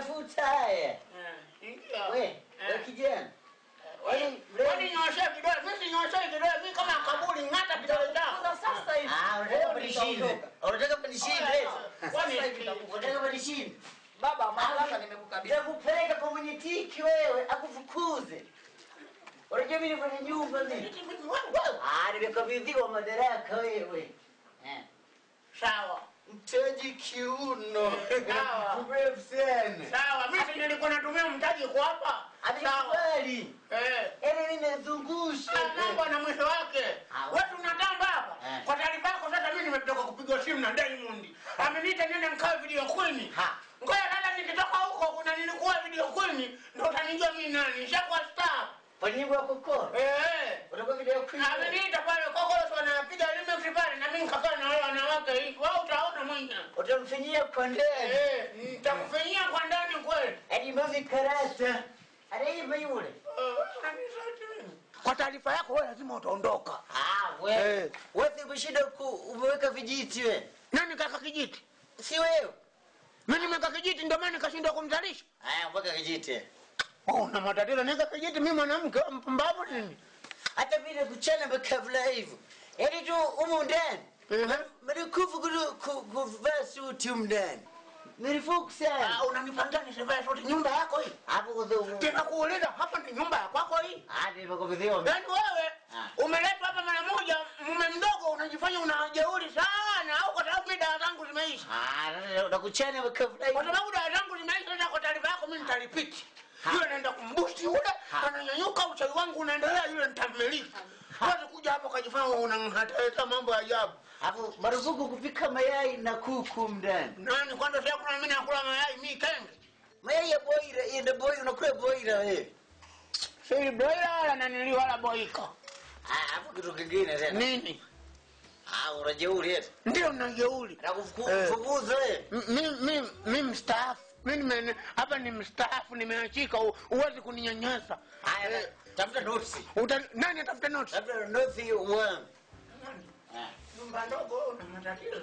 Tafuta haya. Ingia. Wewe, wewe kijana. Wewe nyosha kidole, mimi nyosha kidole, mimi kama kaburi ngata kidole chako. Sasa hivi. Ah, unataka kunishinde. Unataka kunishinde. Sasa hivi unataka kunishinde. Baba, mamlaka nimekukabidhi. Nitakupeleka kwa mwenyekiti wewe, akufukuze. Unajua mimi ni mwenye nyumba mimi. Ah, nimekabidhiwa madaraka wewe. Sawa. Mtaji kiuno. Sawa. Mrefu sana. Sawa, mimi nilikuwa natumia mtaji kwa hapa. Sawa. Kweli. Yaani mimi nazungusha. Mambo na mwisho wake. Wewe unatamba hapa. Kwa taarifa yako sasa mimi nimetoka kupigwa simu na Diamond. Ameniita niende nikae video queen. Ngoja dada nikitoka huko kuna nilikuwa video queen ndio utanijua mimi nani. Nishakuwa star. Kwa nyimbo ya Kokoro? Utakuwa video queen. Ameniita pale Kokoro sio anapiga remix pale na mimi nikakaa na wale wanawake hivi. Wewe utaona mwenyewe. Utamfinyia kwa ndani. Nitakufinyia kwa ndani kweli. Hadi mimi karata. Anaimba yule. Kwa taarifa yako wewe lazima utaondoka. Ah, wewe. Wewe umeshinda umeweka vijiti wewe. Nani kaka kijiti? Si wewe. Mimi nimeweka kijiti ndio maana nikashindwa kumzalisha. Haya, weka kijiti. Oh, na matatizo naweka kijiti mimi mwanamke mpumbavu nini? Hata vile kuchana makavla hivyo. Yaani tu humu ndani. Marufuku kuvaa suti humu ndani. Marufuku sana. Ah, unanipangia nisivae suti nyumba yako hii? Hapo kwa tena kuuliza hapa ni nyumba ya kwako hii? Ah, nimekabidhiwa. Yaani wewe umeletwa hapa mara moja mume mdogo unajifanya una jeuri sana au kwa sababu mimi dawa zangu zimeisha? Ah, nakuchana makavla. Kwa sababu dawa zangu zimeisha sasa kwa taarifa yako mimi nitalipiti. Yule naenda kumbusti yule, ananyanyuka uchawi wangu unaendelea yule nitamiliki. Huwezi kuja hapo ukajifanya unanihatarisha mambo ya ajabu. Hapo marufuku kupika mayai na kuku ndani. Nani kwanza sasa kuna mimi nakula mayai mimi kenge. Mayai ya boira, ile boira unakula boira wewe. Si boira wala nanili wala boika. Ah, hapo kitu kingine tena. Nini? Ah, unajeuri eti. Ndio najeuri. Nakufukuza wewe. Mimi mstaafu. Mimi hapa ni mstaafu nimeachika huwezi kuninyanyasa. Haya, tafuta notes. Nani atafuta notes? Tafuta notes one. Nyumba ndogo una matatizo.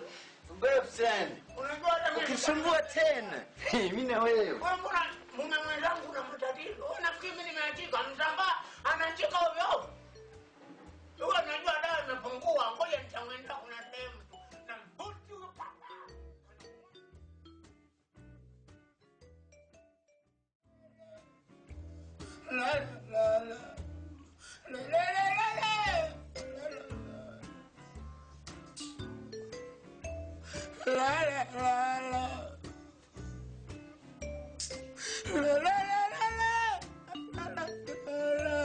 Mrefu sana. Unajua hata mimi ukisumbua tena. Mimi na wewe. Wewe mbona mume mwenzangu una matatizo? Wewe nafikiri mimi nimeachika, msambaa anachika ovyo ovyo. Wewe unajua dawa imepungua, ngoja nitamwenda kuna sehemu tu. Na mbuti huyo papa. La la la. La la la la. La la la la. La la la la la. La la.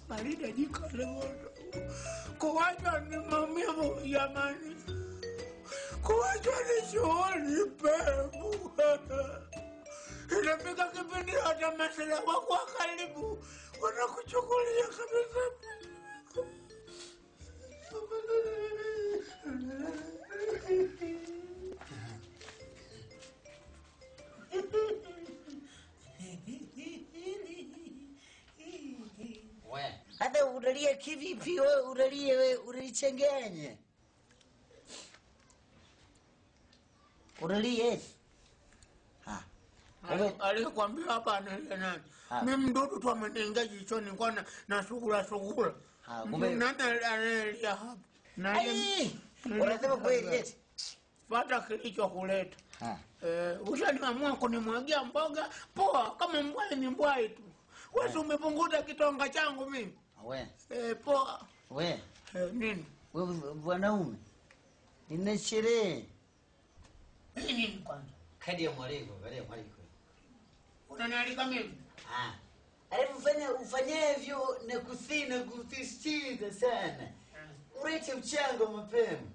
Marida jiko la moto. Kuachwa ni maumivu jamani. Kuachwa ni shughuli pevu. Inafika kipindi hata masela wako wa karibu wanakuchukulia kabisa. Hata unalia kivipi wewe, unalia wewe, unanichanganya. Unalia eti. Ha. Alikwambia hapa analia nani? Mimi mdudu tu ameniingia jichoni kwa na sugula sugula. Nani analia hapa? Nani? Unasema kweli eti? Pata kilichokuleta. Ushaniamua kunimwagia mboga, poa kama mbwai ni mbwai tu. Wewe umepunguza kitonga changu mimi. We. Poa. We. Nini? Wewe mwanaume. Nina sherehe. Nini kwanza? Kadi ya mwaliko, kadi ya mwaliko. Unanialika mimi? Ah. Alafu fanya ufanyavyo na kusii na kusisitiza sana. Ulete mchango mapema.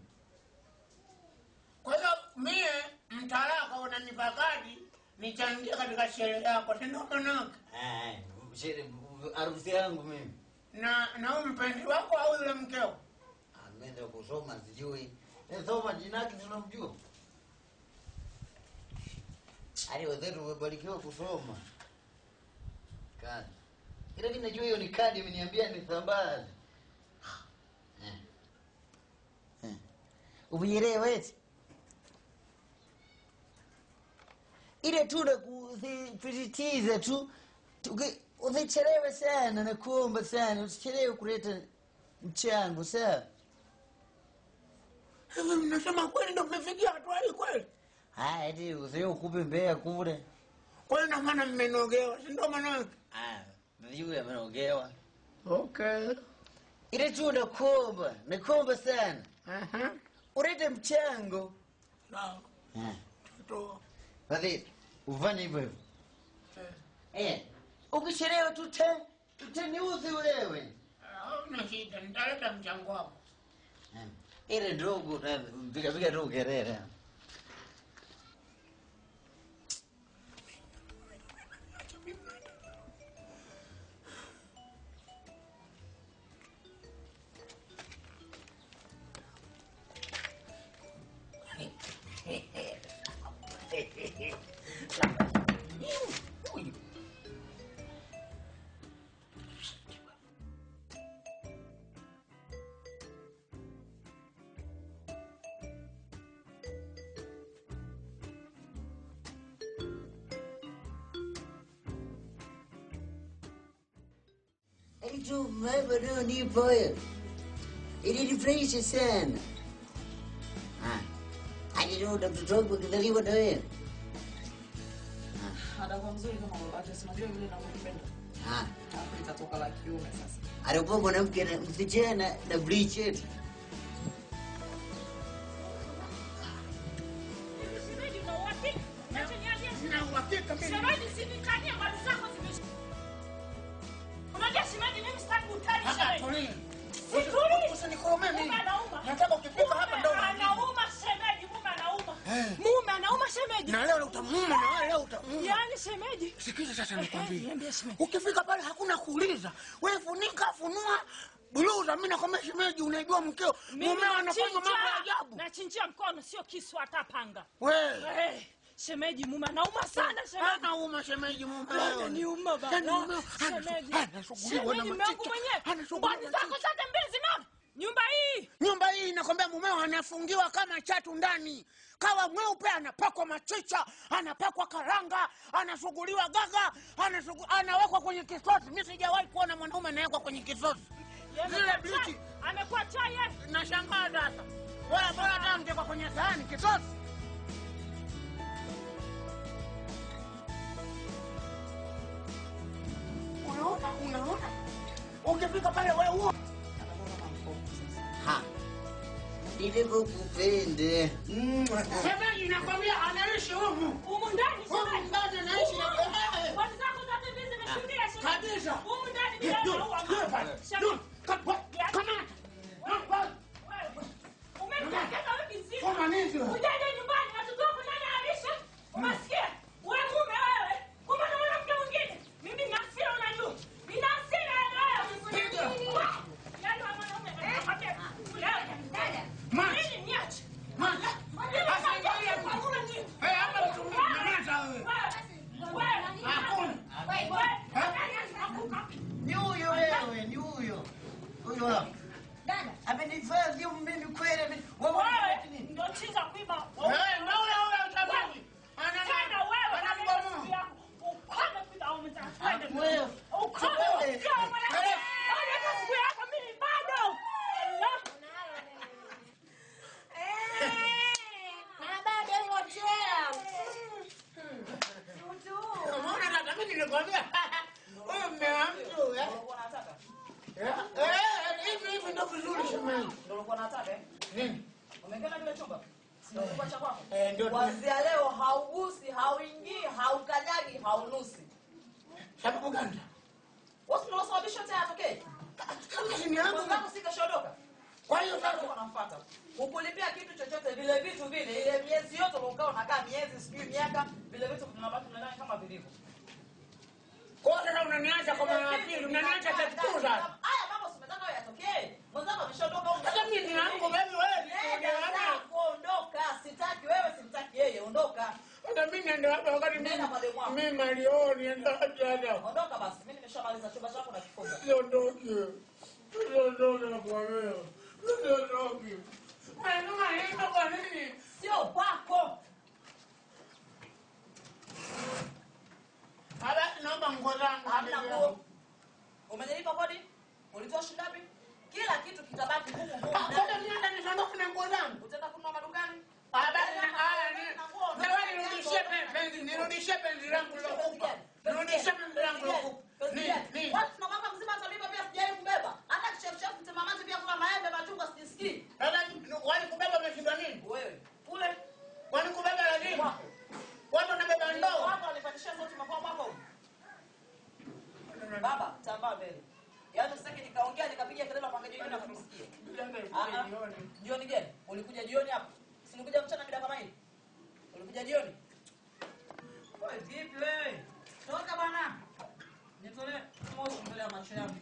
Kwa hiyo mie mtalaka unanipa kadi nichangie katika sherehe yako, si ndio manake? Ah, sherehe harusi yangu mimi. Na huyu mpenzi wako au yule mkeo? Ameenda kusoma sijui. Soma jina lake tunamjua. Ali wenzetu wamebarikiwa kusoma. Kadi. Ila mimi najua hiyo ni kadi ameniambia nisambaze. Uvielewe eti? Ile tu na kusisitiza tu, usichelewe sana na kuomba sana, usichelewe kuleta mchango, sawa? Hivi mnasema kweli ndio mmefikia hatua hii kweli? Ah, eti usio kupe mbea kule. Kwa hiyo maana mmenogewa, si ndio maana yake? Ah, yule amenogewa. Okay. Ile tu nakuomba sana. Ulete mchango. Sawa. Tutoa. Basi ufanye hivyo hivyo. Ukichelewa tutaniuzi wewe. Hauna shida, nitaleta mchango wako. Ile ndogo piga piga tu kelele. Ilinifurahisha sana. Alirudi mtoto wangu akizaliwa na wewe. Atakuwa mzuri kama babake, si unajua vile ninavyopenda. Hapo itatoka la kiume sasa. Alikuwa mwanamke na msichana na bleach yetu. Nataka ukifika hapa ndio anauma shemeji, mume anauma. Mume anauma shemeji. Na leo utamuuma, na leo utamuuma. Yaani shemeji. Sikiza sasa nikwambie. Ukifika pale hakuna kuuliza. Wewe funika, funua bluza. Mimi nakwambia shemeji, unaijua mkeo. Mume anafanya mambo ya ajabu. Nachinjia mkono sio kisu hata panga. Wewe. Shemeji mume anauma sana shemeji. Anauma shemeji mume. Ananiuma baba. Shemeji. Anashughuliwa na machicha. Anashughuliwa. Zako zote mbili zinaona. Nyumba hii. Nyumba hii nakwambia mumeo anafungiwa kama chatu ndani. Kawa mweupe anapakwa machicha, anapakwa karanga, anasuguliwa gaga, anawekwa kwenye kisosi. Mimi sijawahi kuona mwanaume anawekwa kwenye kisosi. Zile bleach amekuwa chai. Nashangaa sasa. Wala bora hata mtekwa kwenye sahani kisosi. Unaona, unaona. Ukifika pale wewe huo. Ha. Nilivyokupenda. Shemeji nakwambia anaishi humu. Humu ndani shemeji. Humu ndani anaishi. Watu zako zote mbili zimeshuhudia shemeji. Kabisa. Humu ndani bila huwa. Shemeji. Kamata. Umemtakata wiki nzima. Kama nini? Ujaje nyumbani watoto wako nani alisha? Umesikia? Wewe mume wewe. Kumbe na mwanamke mwingine. Mimi nina hasira unajua. Nina hasira wewe. Yaani wewe mwanaume anakwambia. Dada. Mimi niache. Mama. Eh, hapa mtumia wewe. Hakuna. Ni huyo wewe, ni huyo. Huyo hapo. Dada. Amenifadhi mimi kweli. Wewe ndio chinza kuiba. Eh, ndio yule yule utabaki. Tena wewe ananibomoa. Ukome kuiba au mtafanya. Wewe. Ukome. Sio mwanamke. Hata siku yako mimi bado. Allah. Na bado hilo chela. Umeona dada, mimi nilikwambia. Wewe mume wa mtu eh? Hivi hivi ndio vizuri shemeji. Ndio ulikuwa unataka eh? Nini? Umeongea kile chumba? Sio kwa cha kwako. Eh, ndio. Kuanzia leo haugusi, hauingii, haukanyagi, haunusi. Sababu gani? Wewe ndio unasababisha tena atokee. Kama si yangu. Mwenzako si kashaondoka. Kwa hiyo sasa unamfuata. Ukulipia kitu chochote vile vitu vile ile miezi yote unakaa unakaa miezi sijui miaka vile vitu vinabaki ndani kama vilivyo. Kwa hiyo sasa unaniacha kwa mara ya pili, unaniacha tatu sasa. Haya mambo simetaka wewe yatokee. Mwenzako ameshaondoka huko. Sasa mimi ni yangu baby wewe. Nenda kuondoka, sitaki wewe, simtaki yeye, ondoka. Sasa mimi nenda wapi wakati Nenda kwa demu wako. mimi malioni nenda wapi hata. Ondoka basi, mimi nimeshamaliza chumba chako na kifunga. Siondoke. Siondoke nakwambia. Siondoke. Wewe ndio Jioni gani? Ulikuja jioni hapa? Si ulikuja mchana mida kama hii? Ulikuja jioni? Wewe vipi wewe? Toka bwana. Nitolee moshi mbele ya macho yangu.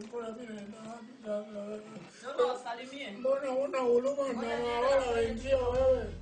Mbona mimi naenda wapi sasa? Naomba wasalimie. Mbona huna huruma na wala wenzio wewe?